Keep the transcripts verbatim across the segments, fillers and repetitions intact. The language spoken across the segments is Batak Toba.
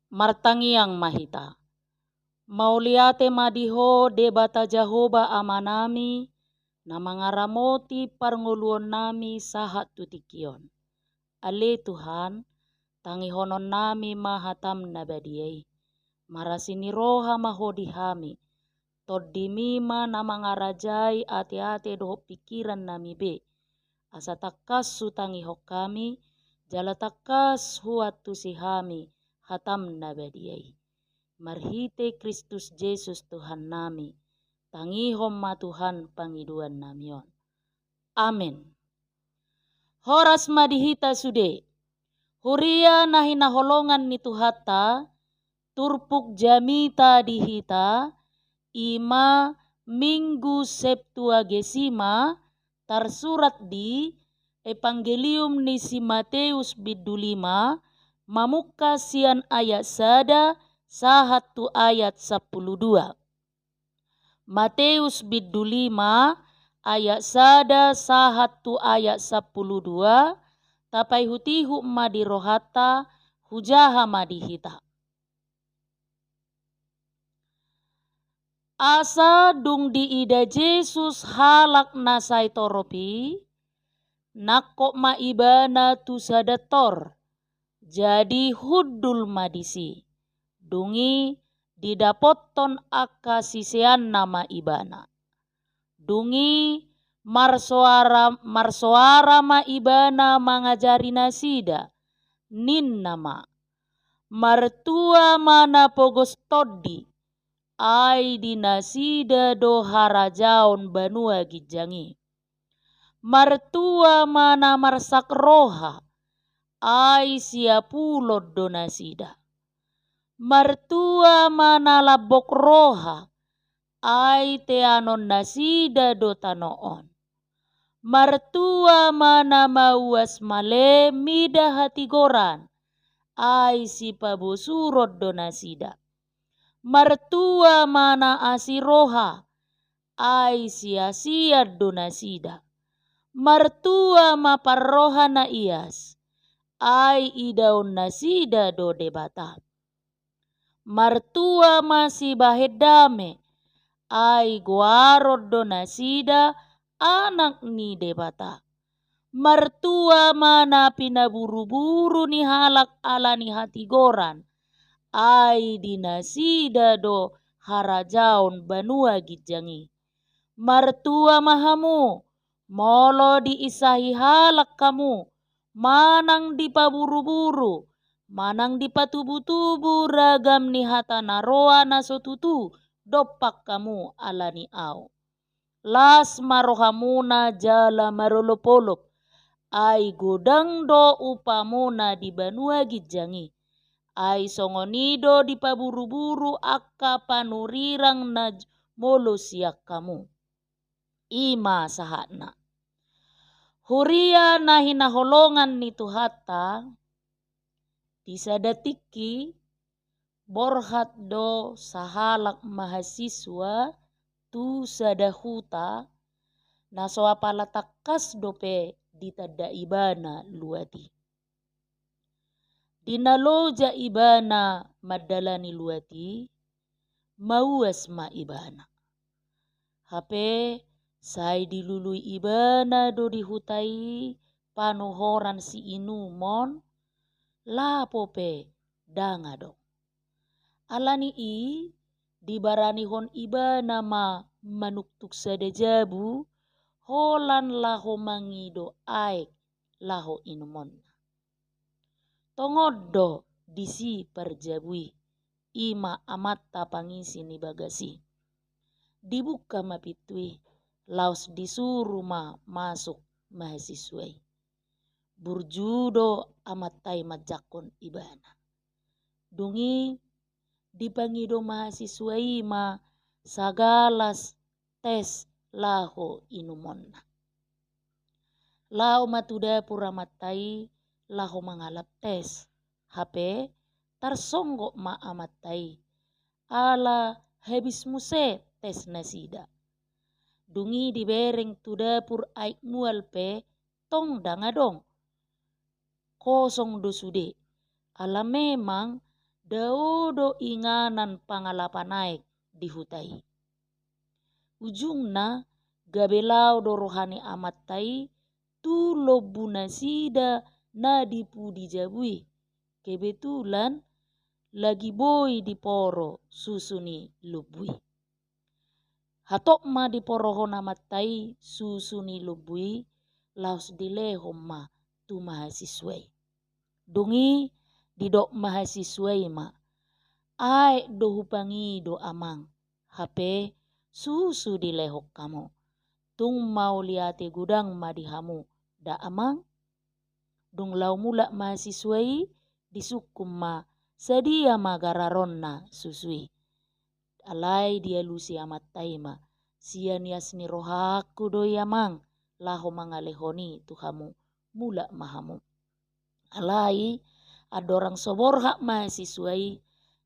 Martangiang ma hita. Mauliate ma di Ho Debata Jahowa Amanami, na mangaramoti parngoluonnami sahat tu tingki on. Ale Tuhan, tangihononnami ma hataM na badia i. Marasi ni roha ma Ho di hami. TondiMi ma na mangarajai ateate dohot pingkirannami be. Asa tangkas hutangihon hami, jala tangkas huantusi hami hataM na badia i. Marhite Kristus Jesus Tuhannami, tangihon ma Tuhan pangidoannami on. Amen. Horas ma di hita sude. Huria na hinaholongan ni Tuhanta, turpuk jamita di hita, i ma Minggu Septuagesima, tarsurat di Evangelium ni si Mateus bindu lima, mamungka sian ayat sada sahat tu ayat sampulu dua. Mateus bindu lima, ayat sada sahat tu ayat sampulu dua, tapaihutihut ma di rohanta, hujaha ma di hita. Asa dung diida Jesus halak na sai torop i, nangkok ma ibana tu sada tor, jadi hundul ma disi. Dung i didapothon angka siseanna ma ibana. Dung i marsoara, marsoara ma ibana mangajari nasida, ninna ma: Martua ma na pogos tondi, ai di nasida do harajaon banua ginjang i. Martua ma na marsak roha, ai siapulon do nasida. Martua ma na lambok roha, ai teanon nasida do tano on. Martua ma na mauas male mida hatigoran, ai sipabosuron do nasida. Martua ma na asi roha, ai siasian do nasida. Martua ma parroha na ias, ai idaon nasida do Debata. Martua ma sibahen dame, ai goaron do nasida anak ni Debata. Martua ma na pinaburuburu ni halak ala ni hatigoran, ai di nasida do harajaon banua ginjang i. Martua ma hamu, molo diinsahi halak hamu, manang dipaburuburu, manang dipatubutubu ragam ni hata na roa na so tutu dompak hamu ala ni ahu. Las ma rohamuna jala marolopolop, ai godang do upamuna di banua ginjang i. Ai songon i do dipaburuburu angka panurirang na j-, molo sian hamu. I ma sahatna. Huria na hinaholongan ni Tuhanta, di sada tingki borhat do sahalak mahasiswa tu sada huta, na so apala tangkas dope ditanda ibana luat i. Di na loja ibana mandalani luat i, mauas ma ibana. Hape sai dilului ibana do di huta i panuhoran siinumon, lapo pe ndang adong. Ala ni i, dibaranihon ibana ma manuktuk sada jabu, holan laho mangido aek laho inumonna. Tongon do disi parjabu i, i ma amanta pangisi ni bagas i. Dibuka ma pintu i, laos disuru ma masuk mahasiswa i. Burju do amanta i manjangkon ibana. Dung i dipangido mahasiswa i ma sagalas tes laho inumonna. Laho ma tu dapur amanta i laho mangalap tes. Hape tarsonggot ma amanta i, ala habis muse tes nasida. Dung i dibereng tu dapur aek mual pe tong ndang adong. Kosong do sude. Ala memang dao do inganan pangalapan aek di huta i. Ujungna, gabe laho do roha ni amanta i tu lombu nasida na di pudi jabu i. Kebetulan lagi boi diporo susu ni lombu i. Hatop ma diporohon amanta i susu ni lombu i, laos dilehon ma tu mahasiswa i. Dung i didok mahasiswa i ma, "Aek do hupangido, Amang, hape susu dilehon hamu. Tung mauliate godang ma di hamu da, Amang?" Dung laho mulak mahasiswa i, disungkun ma sadia ma gararonna susu i. Alai dialusi amanta i ma, "Sian ias ni rohangku do i, Amang, laho mangalehon i tu hamu, mulak ma hamu." Alai andorang so borhat mahasiswa i,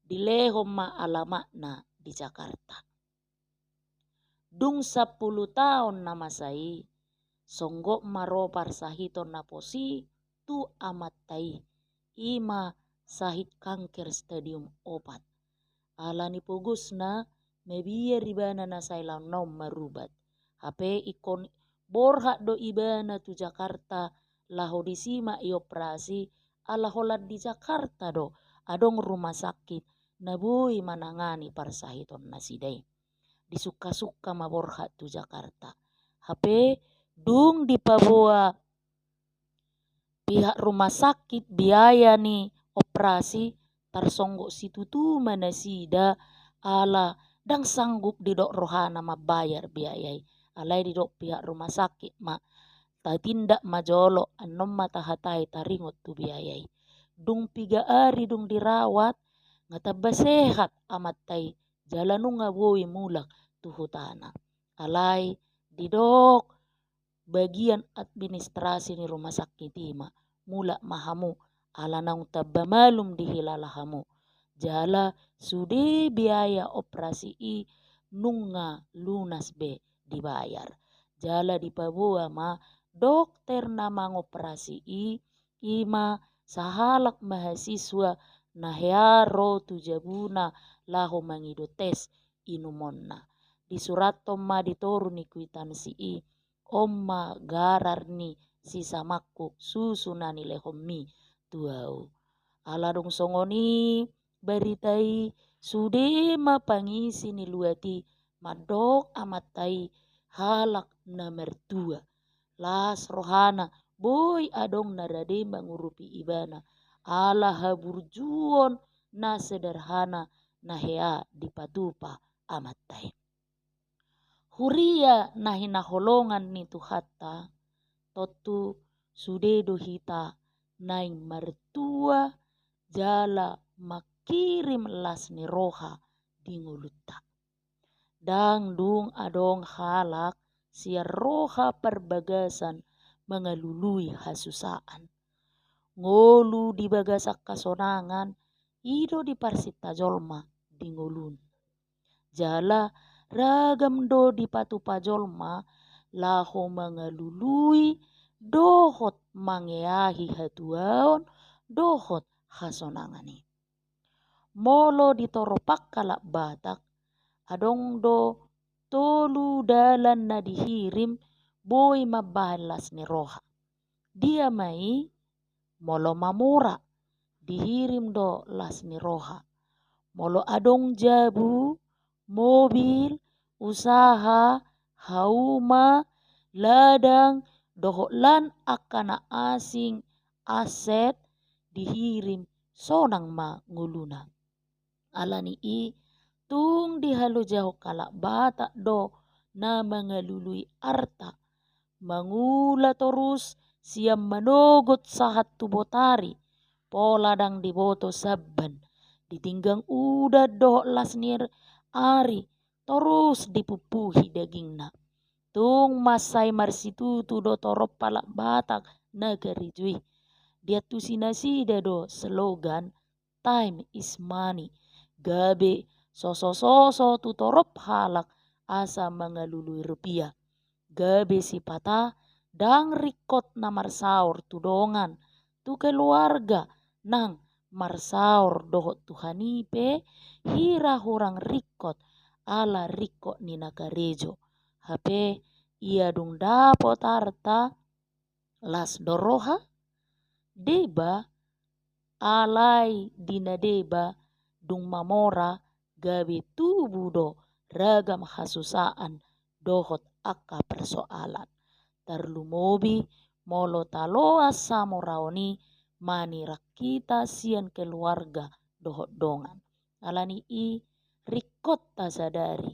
dilehon ma alamatna di Jakarta. Dung sampulu taon na masa i, songgop ma ro parsahiton na pos i tu amanta i, i ma sahit kanker stadium opat. Ala ni pogosna, mabiar ibana na sai laon naung marubat. Hape ingkon borhat do ibana tu Jakarta, laho disi ma ioperasi, ala holan di Jakarta do adong rumah sakit na boi manangani parsahiton nasida i. Disungka-sungka ma borhat tu Jakarta. Hape dung dipaboa pihak rumah sakit biaya ni operasi, tarsonggot situtu ma nasida, ala ndang sanggup didok rohana mambayar biaya i. Alai didok pihak rumah sakit ma, "Tatindak ma jolo, annon ma tahatai taringot tu biaya i." Dung piga ari dung dirawat, nga tamba sehat amanta i, jala nunga boi mulak tu hutana. Alai didok bagian administrasi ni rumah sakit i ma, "Mulak ma hamu, ala naung tamba malum dihilala hamu. Jala sude biaya operasi i nunga lunas be dibayar." Jala dipaboa ma dokter na mangoperasi i, i ma sahalak mahasiswa na hea ro tu jabuna laho mangido tes inumonna. Disurathon ma di toru ni kuitansi i, "On ma garar ni sisamangkuk susu na nilehonmi tu ahu." Ala dung songon i barita i, sude ma pangisi ni luat i mandok amanta i halak na martua. Las rohana, boi adong na rade mangurupi ibana, ala haburjuon na sederhana na hea dipatupa amanta i. Huria na hinaholongan ni Tuhanta, tontu sude do hita naeng martua jala mangkirim las ni roha di ngolunta. Ndang dung adong halak sian roha parbagasan mangalului hasusaan. Ngolu di bagasan hasonangan, i do diparsinta jolma di ngoluna. Jala ragam do dipatupa jolma laho mangalului dohot mangeahi hatuaon dohot hasonangan i. Molo di torop halak Batak, adong do tolu dalan na dihirim boi mambahen las ni roha. Dia ma i? Molo mamora, dihirim do las ni roha. Molo adong jabu, mobil, usaha, hauma, ladang, dohot lan angka na asing, aset, dihirim, sonang ma ngoluna. Ala ni i, tung dihaloja halak Batak do na mangalului arta, mangula torus sian manogot sahat tu botari, pola ndang diboto samban, ditinggang udan dohot las ni ari, torus dipumpuhi dagingna. Tung mansai marsitutu do torop halak Batak na karejo i. Diantusi nasida do slogan "Time is money", gabe sosososo tu torop halak asa mangalului rupiah. Gabe sipata ndang ringkot na marsaor tu dongan, tu keluarga, nang marsaor dohot Tuhan i pe hira hurang ringkot ala ringkot ni na karejo. Hape ia dung dapot arta, las do roha? Deba, alai di na deba dung mamora gabe tubu do ragam hasusaan dohot angka persoalan. Tarlumobi molo taloas hamoraon i manirang hita sian keluarga dohot dongan. Alani i ringkot tasadari,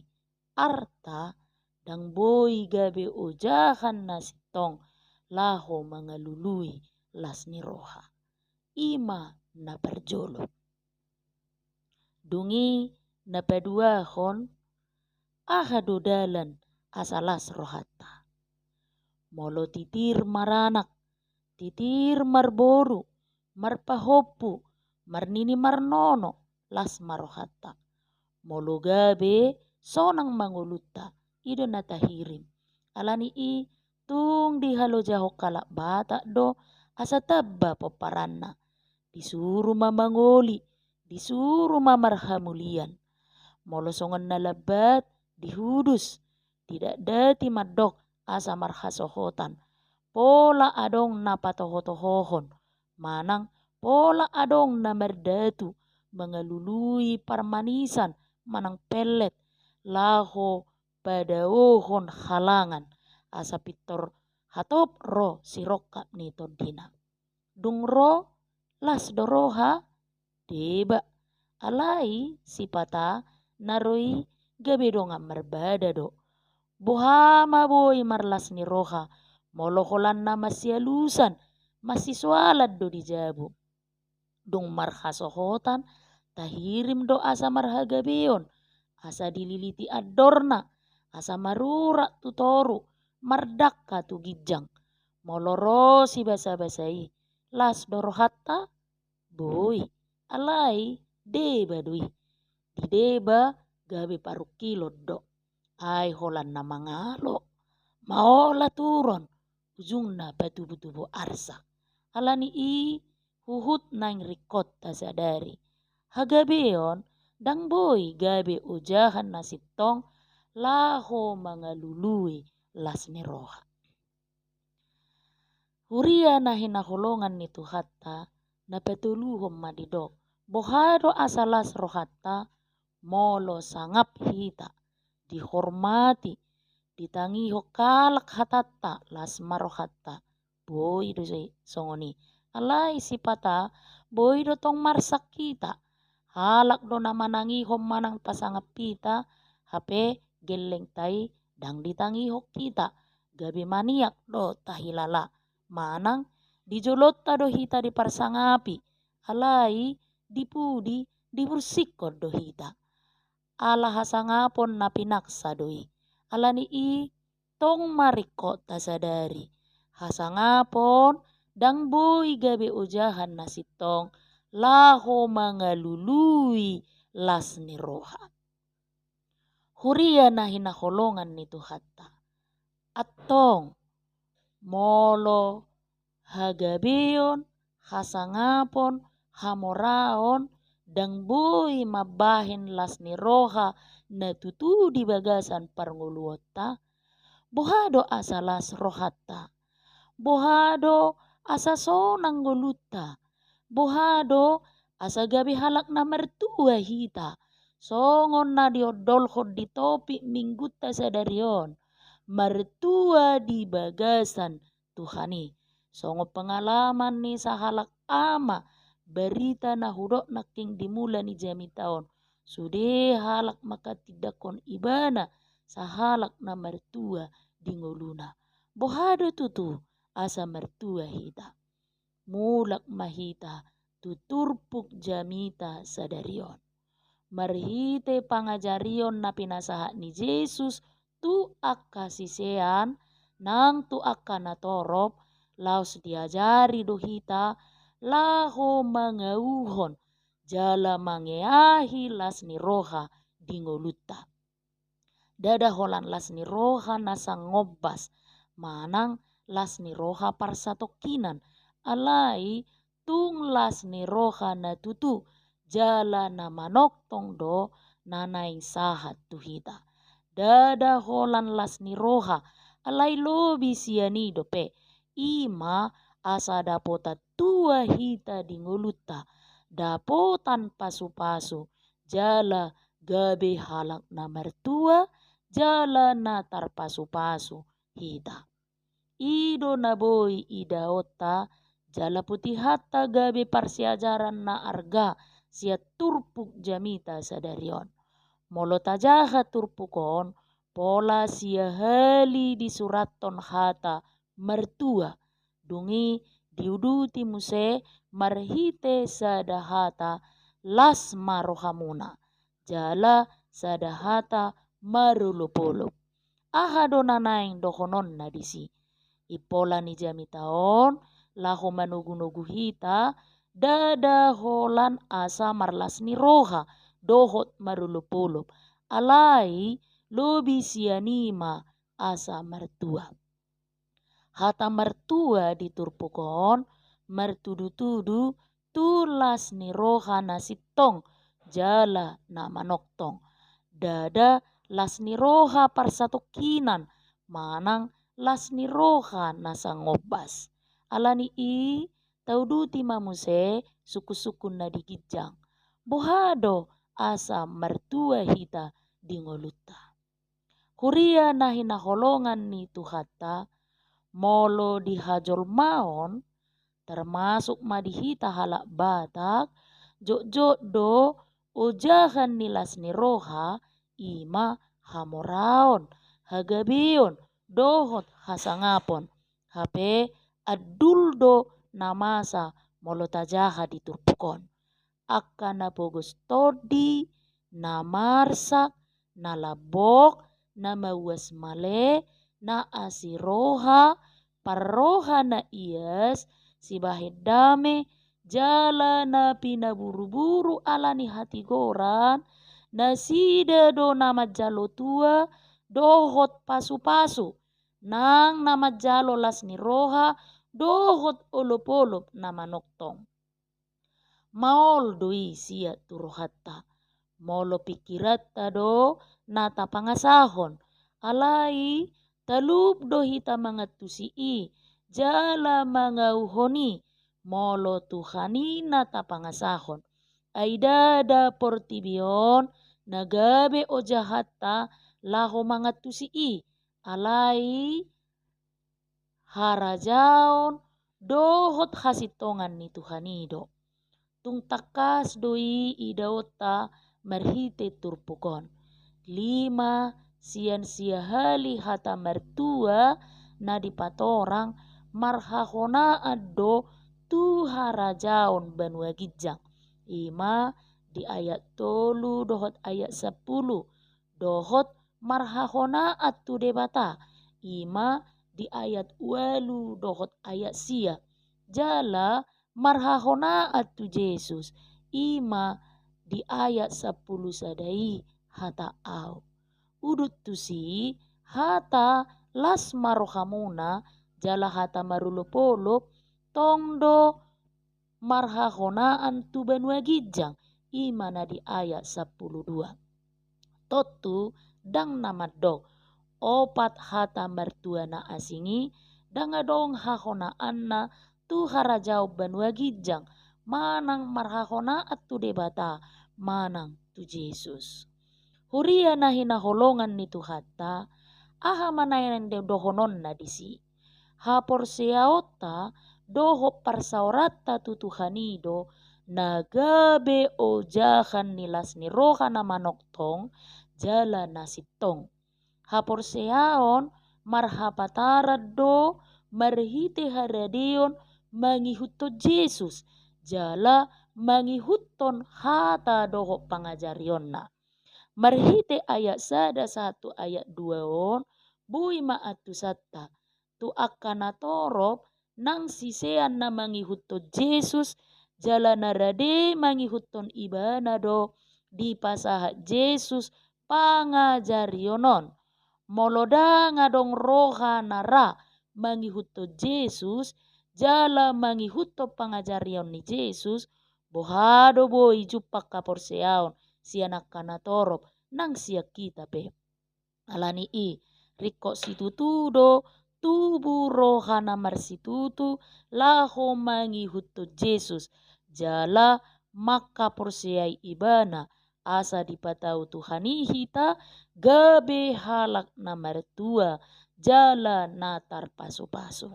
arta ndang boi gabe ojahan na sintong laho mangalului las ni roha. I ma na parjolo. Dung i na paduahon, aha do dalan asa las rohanta? Molo titir maranak, titir marboru, marpahompu, marnini marnono, las ma rohanta. Molo gabe sonang ma ngolunta, i do na tahirim. Alani i tung dihalojahon halak Batak do asa tamba pomparanna. Disuru ma mangoli, disuru ma marhamulian. Molo songon na lambat, dihudus, didatdati mandok asa marhasohotan. Pola adong na patohotohohon, manang pola adong na mardatu mangalului parmanisan manang pellet laho padaohon halangan, asa pintor hatop ro sirongkap ni tondina. Dung ro, las do roha? Deba. Alai sipata na ro i gabe dongan marbada do. Boha ma boi marlas ni roha molo holan na masialusan, masisoalan do di jabu. Dung marhasohotan, tahirim do asa marhagabeon, asa dililiti andorna, asa marurat tu toru, mardangka tu ginjang. Molo ro sibasabasa i, las do rohanta? Boi, alai deba do i. Di deba gabe parungkilon do. Ai holan na mangalo, maola turon, ujungna patubutubu arsak. Alani i huhut naeng ringkot tasadari, hagabeon ndang boi gabe ojahan na sintong laho mangalului las ni roha. Huria na hinaholongan ni Tuhanta, na patoluhon ma didok, boha do asa las rohanta? Molo sangap hita, dihormati, ditangihon halak hatanta, las ma rohanta. Boi do songon i. Alai sipata boi do tong marsak hita. Halak do na manangihon manang pasangap hita, hape gellengta i ndang ditangihon hita. Gabe maniak do tahilala. Manang di jolonta do hita diparsangapi, alai di pudi dibursikkon do hita. Ala hasangapon na pinaksa do i. Alani i tong ma ringkot tasadari, hasangapon ndang boi gabe ojahan na sintong laho mangalului las ni roha. Huria na hinaholongan ni Tuhanta, antong molo hagabeon, hasangapon, hamoraon ndang boi mambahen las ni roha na tutu di bagasan parngoluonta, boha do asa las rohanta? Boha do asa sonang ngolunta? Boha do asa gabe halak na martua hita? Songon na diondolhon di topik minggunta sadari on, martua di bagasan Tuhan i. Songon pengalaman ni sahalak ama, barita na hudok nangkin di mula ni jamita on, sude halak manghatindanghon ibana sahalak na martua di ngoluna. Boha do tutu asa martua hita? Mulak ma hita tu turpuk jamita sadari on. Marhite pangajarion na pinasahat ni Jesus tu angka sisean nang tu angka natorop, laos diajari do hita laho mangauhon jala mangeahi las ni roha di ngolunta. Ndada holan las ni roha na sangombas, manang las ni roha parsatongkinan, alai tung las ni roha na tutu jala na manongtong do na naeng sahat tu hita. Ndada holan las ni roha, alai lobi sian i dope, i ma asa dapotan tua hita di ngolunta, dapotan pasupasu, jala gabe halak na martua, jala na tarpasupasu hita. I do na boi idaonta jala putihanta gabe parsiajaran na arga sian turpuk jamita sadari on. Molo tajaha turpuk on, pola sia hali disurathon hata martua, dung i diuduti muse marhite sada hata las ma rohamuna, jala sada hata marolopolop. Aha do na naeng dohononna disi? Impola ni jamita on, laho manogunogu hita, ndada holan asa marlas ni roha dohot marolopolop, alai lobi sian i ma asa martua. Hata martua di turpuk on martudutudu tu las ni roha na sintong jala na manongtong. Ndada las ni roha parsatongkinan manang las ni roha na sangombas. Alani i tauduti ma muse sungkunsungkun na di ginjang. Boha do asa martua hita di ngolunta? Huria na hinaholongan ni Tuhanta, molo di hajolmaon, termasuk ma di hita halak Batak, jotjot do ojahan ni las ni roha, i ma hamoraon, hagabeon, dohot hasangapon. Hape andul do na masa molo tajaha di turpuk on. Angka na pogos tondi, na marsak, na lambok, na mauas male, na asi roha, parroha na ias, sibahen dame, jala na pinaburuburu ala ni hatigoran, nasida do na manjalo tua dohot pasupasu, nang na manjalo las ni roha dohot olopolop na manongtong. Maol do i siat tu rohanta, molo pingkiranta do na tapangasahon, alai talup do hita mangantusi i, jala mangauhon i, molo Tuhan i na tapangasahon. Ai ndada portibi on na gabe ojahanta laho mangantusi i, alai harajaon dohot hasintongan ni Tuhan i do. Tung tangkas do i idaonta marhite turpuk on. Lima sian sia hali hata martua na dipatorang marhahonaan do tu harajaon banua ginjang. I ma di ayat tolu dohot ayat sampulu, dohot marhahonaan tu Debata, i ma di ayat ualu dohot ayat sia. Jala marhahonaan tu Jesus, i ma di ayat sampulu sada i hata au. Udut tusi, hata las ma rohamuna, jala hata marolopolop, tong do marhahonaan tu banua ginjang, i ma na di ayat sampulu dua. Tontu, ndang na mandok, opat hata martua na asing i, ndang adong hahonaanna tu harajaon banua ginjang, manang marhahonaan tu Debata, manang tu Jesus. Huria na hinaholongan ni Tuhanta, aha ma naeng dohononna disi? Haporseaonta dohot parsaoranta tu Tuhan i do na gabe ojahan ni las ni roha na manongtong jala na sintong. Haporseaon marhapataran do marhite haradeon mangihuthon Jesus jala mangihuthon hata dohot pangajarionna. Marhite ayat sada sahat tu ayat dua on, boi ma antusanta tu angka natorop nang sisean na mangihuthon Jesus, jala na rade mangihuthon ibana do dipasahat Jesus pangajarion on. Molo ndang adong roha na ra mangihuthon Jesus, jala mangihuthon pangajarion ni Jesus, boha do boi jumpang haporseaon sian angka na torop nang sian hita pe. Ala ni i, ringkot situtu do tubu roha na marsitutu laho mangihuthon Jesus, jala manghaporseai Ibana, asa dipatau Tuhan i hita gabe halak na martua jala na tarpasupasu.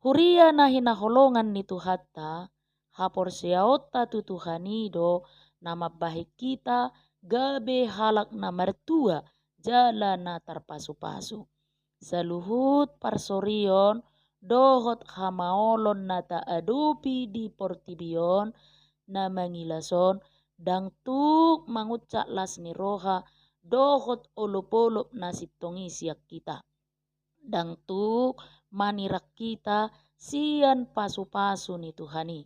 Huria na hinaholongan ni Tuhanta, haporseaonta tu Tuhan i do na mambahen hita gabe halak na martua jala na tarpasupasu. Saluhut parsorion dohot hamaolon na taadopi di portibi on, na mangilas on, ndang tuk manguncak las ni roha dohot olopolop na sintong i sian hita. Ndang tuk manirang hita sian pasupasu ni Tuhan i.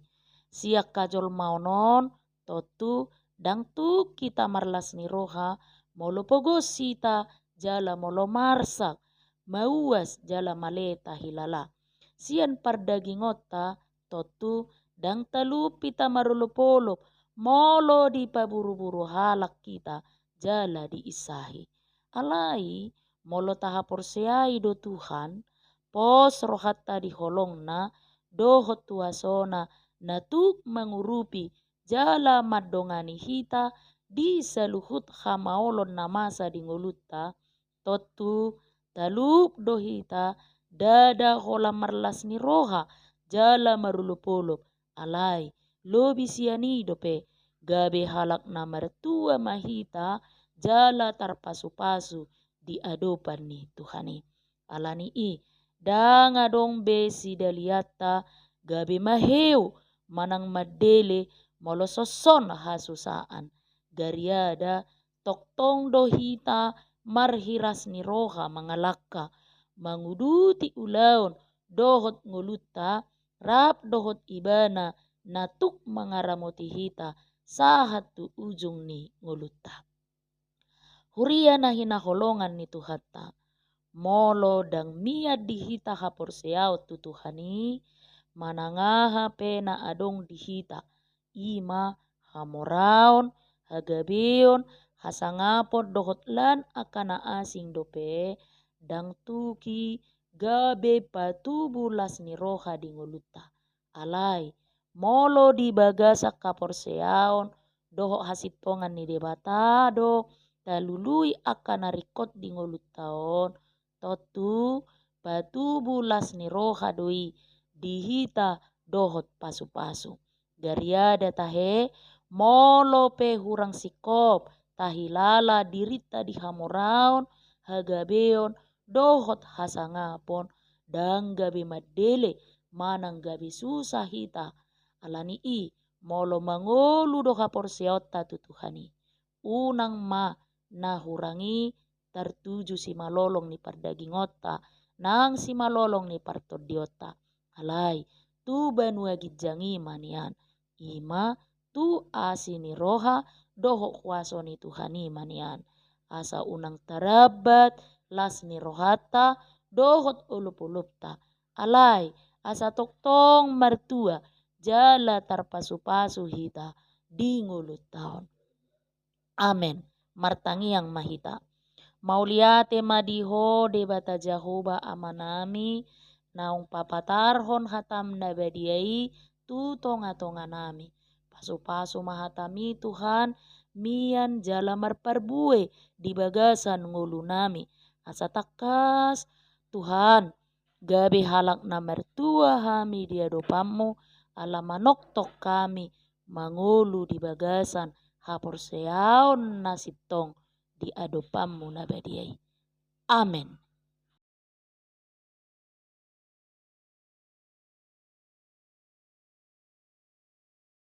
Sian hajolmaon on, tontu ndang tuk hita marlas ni roha molo pogos hita jala molo marsak, mauas jala male tahilala. Sian pardagingonta, tontu ndang talup hita marolopolop molo dipaburuburu halak hita jala diinsahi. Alai, molo tahaporseai do Tuhan, pos rohanta di holongna dohot huasona na tuk mangurupi jala mandongani hita di saluhut hamaolon na masa di ngolunta, tontu talup do hita ndada holan marlas ni roha jala marolopolop. Alai, lobi sian i dope, gabe halak na martua ma hita jala tarpasupasu di adopan ni Tuhan i. Ala ni i, ndang adong be sidalianta gabe maheu manang mandele molo songon hasusaan. Gariada tongtong do hita marhiras ni roha mangalangka, manguduti ulaon dohot ngolunta, rap dohot Ibana na tuk mangaramoti hita sahat tu ujung ni ngolunta. Huria na hinaholongan ni Tuhanta, molo ndang mian di hita haporseaon tu Tuhan i, manang aha pe na adong di hita, i ma hamoraon, hagabeon, hasangapon dohot lan angka na asing dope, ndang tuk i gabe patubu las ni roha di ngolunta. Alai, molo di bagasan haporseaon dohot hasintongan ni Debata do talului angka na ringkot di ngolunta on, tontu patubu las ni roha do i di hita dohot pasupasu. Gariada tahe, molo pe hurang singkop tahilala dirinta di hamoraon, hagabeon dohot hasangapon, ndang gabe mandele manang gabe susah hita. Ala ni i, molo mangolu do haporseaonta tu Tuhan i, unang ma na hurang i tartuju simalolong ni pardagingonta nang simalolong ni partondionta. Alai, tu banua ginjang i ma nian, i ma tu asi ni roha dohot huaso ni Tuhan i ma nian. Asa unang tarambat las ni rohanta dohot olopolopta. Alai, asa tongtong martua jala tarpasupasu hita di ngolunta on. Amen. Martangiang ma hita. Mauliate ma di Ho Debata Jahowa Amanami, naung papatarhon hataM na badia i tu tongatonganami. Pasupasu ma hataMi Tuhan, mian jala marparbue di bagasan ngolunami. Asa tangkas, Tuhan, gabe halak na martua hami di adopanMu, ala manongtong hami mangolu di bagasan haporseaon na sintong di adopanMu na badia i. Amen.